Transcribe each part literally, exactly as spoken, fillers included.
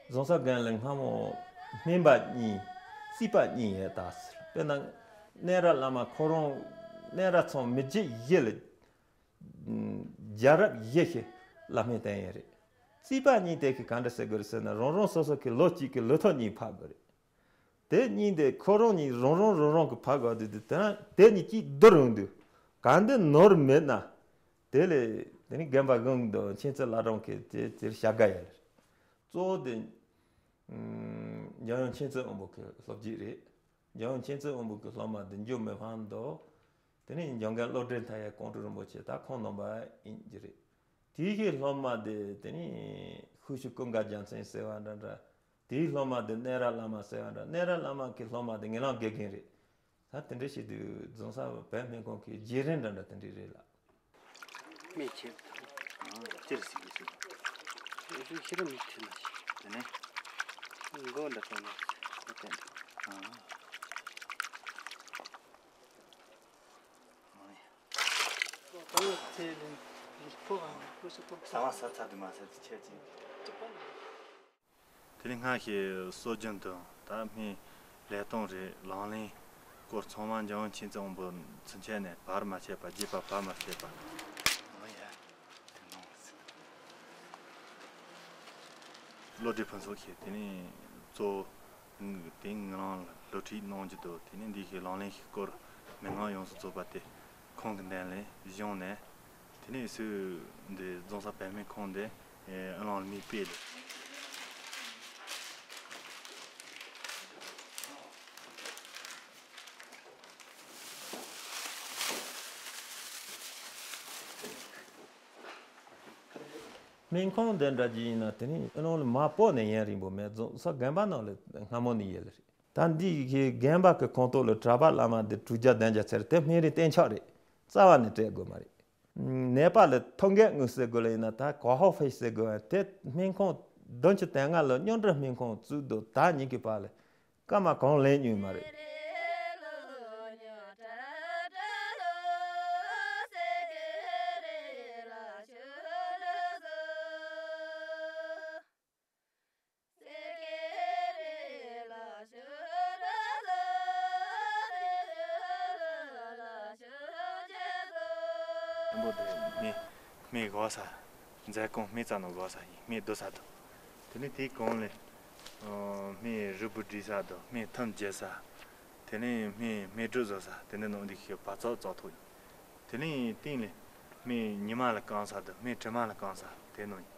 རྫོང་སར་རྒན་ལ་སྔ་མོ་སྨན་པ་གཉིས་རྩིས་པ་གཉིས་ཡོད་ད་ཟེར། དཔེར་ན་གནས་ར་བླ་མ་ཁོ་རང་གནས་ར་ཚང་མི་རྗེ་ཡི་ལ་རྒྱལ་རབས་ཡི་ཤི་བླ་སྨན་བསྟེན་ཡོད་རེད། རྩིས་པ་གཉིས་དེ་གི་ག་འདྲ་ཟེར་དགོས་རེད་ཟེར་ན། རང་རང་སོ་སོ་གི་ལོ་གཅིག་གི་ལོ་ཐོ་གཉིས་ཕབ་དགོས་རེད། དེ་གཉིས་དེ་ཁོ་རང་གཉིས་རང་རང་རང་རང་གི་ཕབ་དགོས་དུས། དེ་ན་དེ་གཉིས་གཅིག་བསྡུར་ཡོང་དུས་ག་འདི་ནོར་མེད་ན། དེ་ལས་དེ་ནི་རྒན་པ་གང་དང་མཁྱེན་བརྩེ་བླ་བྲང་གི་དེ་དེར་བྱ་དགའ་ཡོད་རེད། གཙོ་བོ་དེ་འཇམ་དབྱངས་མཁྱེན་བརྩེ་དབང་པོ་གི་སློབ་སྤྱི་རེད། འཇམ་དབྱངས་མཁྱེན་བརྩེ་དབང་པོ་གི་སློབ་མ་དེ་འཇུ་མི་ཕམ་དང་། དེ་ནས་འཇམ་མགོན་བློ་གྲོས་མཐའ་ཡས་ཀོང་སྤྲུལ་རིན་པོ་ཆེ་ད་ཁོང་རྣམ་པ་ཡིན་གྱི་རེད། དེའི་གི་སློབ་མ་དེ་དེ་ནས་ཤུལ་ཤུལ་ཀུན་དགའ་རྒྱལ་མཚན་ཟེར་བ་འདྲ་འདྲ། དེའི་སློབ་མ་དེ་གནས་ར་བླ་མ་ཟེར་བ་འདྲ། གནས་ར་བླ་མ་གི་སློབ་མ་དེ་ངན་ལགས་དགེ་རྒན་རེད། ད་དེ་འདྲ་བྱེད་དུས་རྫོང་སར་བོད་སྨན་ཁང་གི་བརྗེ་རིམ་འདྲ་འདྲ་དེ་འདྲ་རེད་ལ། སྨན་ཆེ་ཨ་ཅིར་སི་གི་སི། ཨེ་ཤི་ར་མི་ཁྲི་ལ་ཤི། དེ་ནས་མགོ་འདྲ་བཏང་ན་ཁོ་བསྟན་འདུག་ཨ། ཨ་ནི། ད་ནི་ཚེ་ལུང་ལུས་པོ་གང་ལུས་སུ་པོ་ས་མ་ས་ཚ་དུ་མ་ས་དུ་ཆེ་ཅིང་། དེ་ནི་སྔར་བཤད་སྲོལ་རྒྱུན་དུ་ད་སྨན་ལས་སྟངས་རེད། ལག་ལེན་སྐོར་ཚང་མ་འཇམ་དབྱངས་མཁྱེན་བརྩེ་དབང་པོ་ཚུན་ཆད་ནས་བར་མ་ཆད་པ་རྒྱས་པ་བར་མ་ཆད་པ། ཨོ་ཡ། དེ་མོ་ཟེར། བློ་གྲོས་ཕུན་ཚོགས་ཀྱིས་དེ་ནས་གཙོ་བོ་དེ་ངེད་རང་ལ་སློབ་ཁྲིད་གནང་རྒྱུ་དང་། དེ་ནས་འདི་གའི་ལག་ལེན་གྱི་སྐོར་མི་ངག་ཡོངས་སུ་རྫོགས་པ་དེ་ཁོང་གི་འདུན་ལས་གཞུང་ནས། དེ་ནས་སུ་འདི་རྫོང་སར་བོད་སྨན་ཁང་འདི་ཨེ་ཨ་ལང་ལ་མི་སྤེལ་ལེ། སྨན་ཁང་འདི་འདྲ་ཅིག་ཡིན་ན་དེ་ནི་ཨ་ལང་ལ་མ་པོ་ནས་ཡུན་རིང་པོ་མེད། རྫོང་སར་རྒན་པ་ནང་ལ་སྔ་མོ་ནས་ཡོད་ལེ་རེད། ད་འདི་གི་རྒན་པ་གི་ཁོངས་གཏོགས་ལ་གྲྭ་པ་བླ་མ་འདི་དྲུག་བརྒྱ་བདུན་བརྒྱ་ཚར། དེ་སྨན་རིན་གཏན་འཇགས་རེད། རྩ་བ་ནས་སྤྲད་དགོས་མ་རེད། ནད་པ་ལ་ཐོ་འགོད་དངུལ་ཟེར་དགོས་ལ་ཡིན་ན། ད་གོ་ཧོ་ཧྥེ་ཟེར་དགོས་པ་དེ་སྨན་ཁང་བདུན་ཅུ་དོན་ལྔ་ལ་སྨྱོ་འདྲ་སྨན་ཁང་བཙུགས་འདུག་ད་ཉིན་གི་བར་ལ་སྐར་མ་གང་ལེན་མྱོང་མ་རེད། ཆེན་པོ་དེ་སྨན་སྨན་སྒོག་ས། མཛད་ཁང་སྨན་རྩ་ནང་སྒོག་ས་ཡིན། སྨན་བསྡུ་ས་དང་། དེ་ནས་དེའི་གོང་ལ་ཨ་སྨན་རུལ་བུ་སྒྲིལ་ས་དང་། སྨན་ཐུམ་བརྗེ་ས། དེ་ནས་སྨན་སྨན་སྒྲུབ་བཟོ་ས། དེ་འདྲ་ནང་འདི་ཤོད་པ་ཙོག་ཙོག་ཐུག་ཡོད། དེ་ནས་སྟེང་ལ་སྨན་ཉི་མ་ལ་སྐམ་ས་དང་། སྨན་དྲི་མ་ལ་སྐམ་ས་དེ་ནང་ཡིན།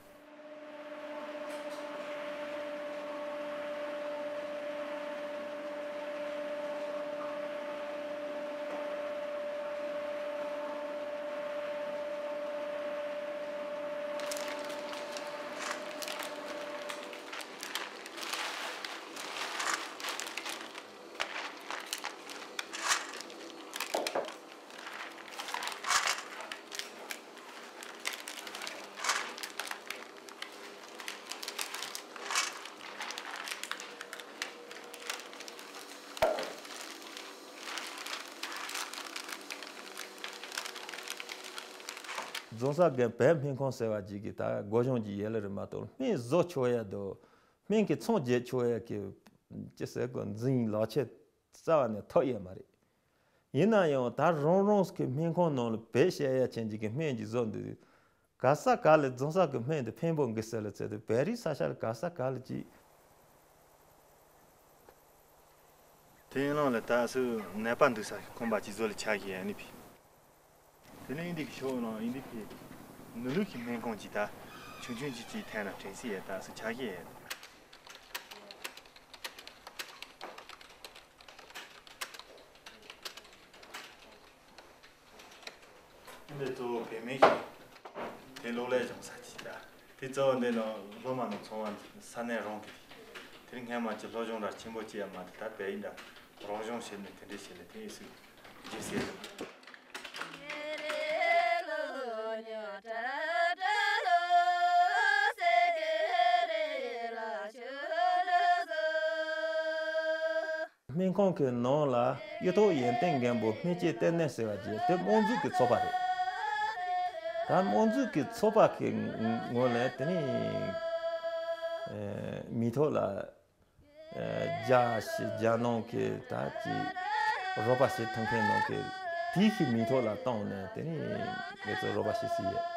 རྫོང་སར་རྒན་བོད་སྨན་ཁང་ཟེར་བ་ཅིག་གི་ད་སྒོ་གཞུང་གི་ཡན་ལ་རེད་མ་གཏོགས། སྨན་བཟོ་ཆོག་ཡ་དང་སྨན་གྱི་ཚོང་རྒྱག་ཆོག་ཡ་གི་ཅི་ཟེར་དགོས། འཛིན་ལག་ཁྱེར་རྩ་བ་ནས་ཐོབ་ཡོད་མ་རེད། ཡིན་ན་ཡང་ད་རང་རང་གི་སྨན་ཁང་ནང་ལ་བེད་སྤྱད་ཡ་ཅན་ཅིག་གི་སྨན་གྱི་བཟོ་འདུག་ག་ས་ག་ལ་རྫོང་སར་གི་སྨན་དེ་ཕན་པོ་འགི་ཟེར་ལ་ཚེ་དེ་བོད་རིགས་ས་ཆ་ལ་ག་ས་ག་ལ་ཅིག་དེ་ཡིན་ནང་ལ་ད་སུ་ནད་པ་འདུག་ས་ཁང་པ་ཅིག་བཟོ་ལ་ཆ་གི་ཡ་ནི་ཕི། དེ་ནས་ཨིན་དི་གི་ཤོག་ནང་ཨིན་དི་ཕི་ནུ་ལུ་གི་སྨན་ཁང་ཅིག་ད་ཆུང་ཆུང་ཅིག་ཅིག་འཐེན་ན་དྲན་སྲིད་ཡ། ད་སུ་ཆ་གི་ཡ། འདི་གཙོ་བོ་བེད་མེད་ཞིག་དེ་གློག་ཀླད་སྦྱོང་ས་ཅིག་ད། དེ་གཙོ་བོ་འདི་ནང་སློབ་མ་རྣམས་ཚང་མ་ས་གནས་རང་གི་དེ་རིང་སྔན་མ་ཅི་སློབ་སྦྱོང་ར་ཆེན་པོ་ཅི་ཡ་མ་དེ་ད་བལ་ཡིན་ད་རང་སྦྱོང་བྱེད་ནས་དེ་འདྲས་བྱེད་ལས་དེ་ཡིན་སྲིད་རྒྱུ་ཟེར་རེད། སྨན་ཁང་གི་ནང་ལ་གཡུ་ཐོག་ཡོན་ཏན་མགོན་པོ་སྨན་བཅོས་ལྟེ་གནས་ཟེར་བ་ཅིག་དེ་དམངས་འཛུགས་ཀྱི་ཚོགས་པ་རེད། ད་དམངས་འཛུགས་ཀྱི་ཚོགས་པ་གི་ངོས་ནས་དེ་ནི་ མི་ཐོག་ལ་རྒྱ་ཞིག་རྒྱ་ནང་གི་ད་ཅི་རོགས་པ་བྱེད་ཐུབ་མཁན་ནང་གི་དེའི་ཞིག་མི་ཐོག་ལ་བཏང་ནས་དེ་ནས་ང་ཚོ་རོགས་པ་བྱེད་སྲིད་ཡོད།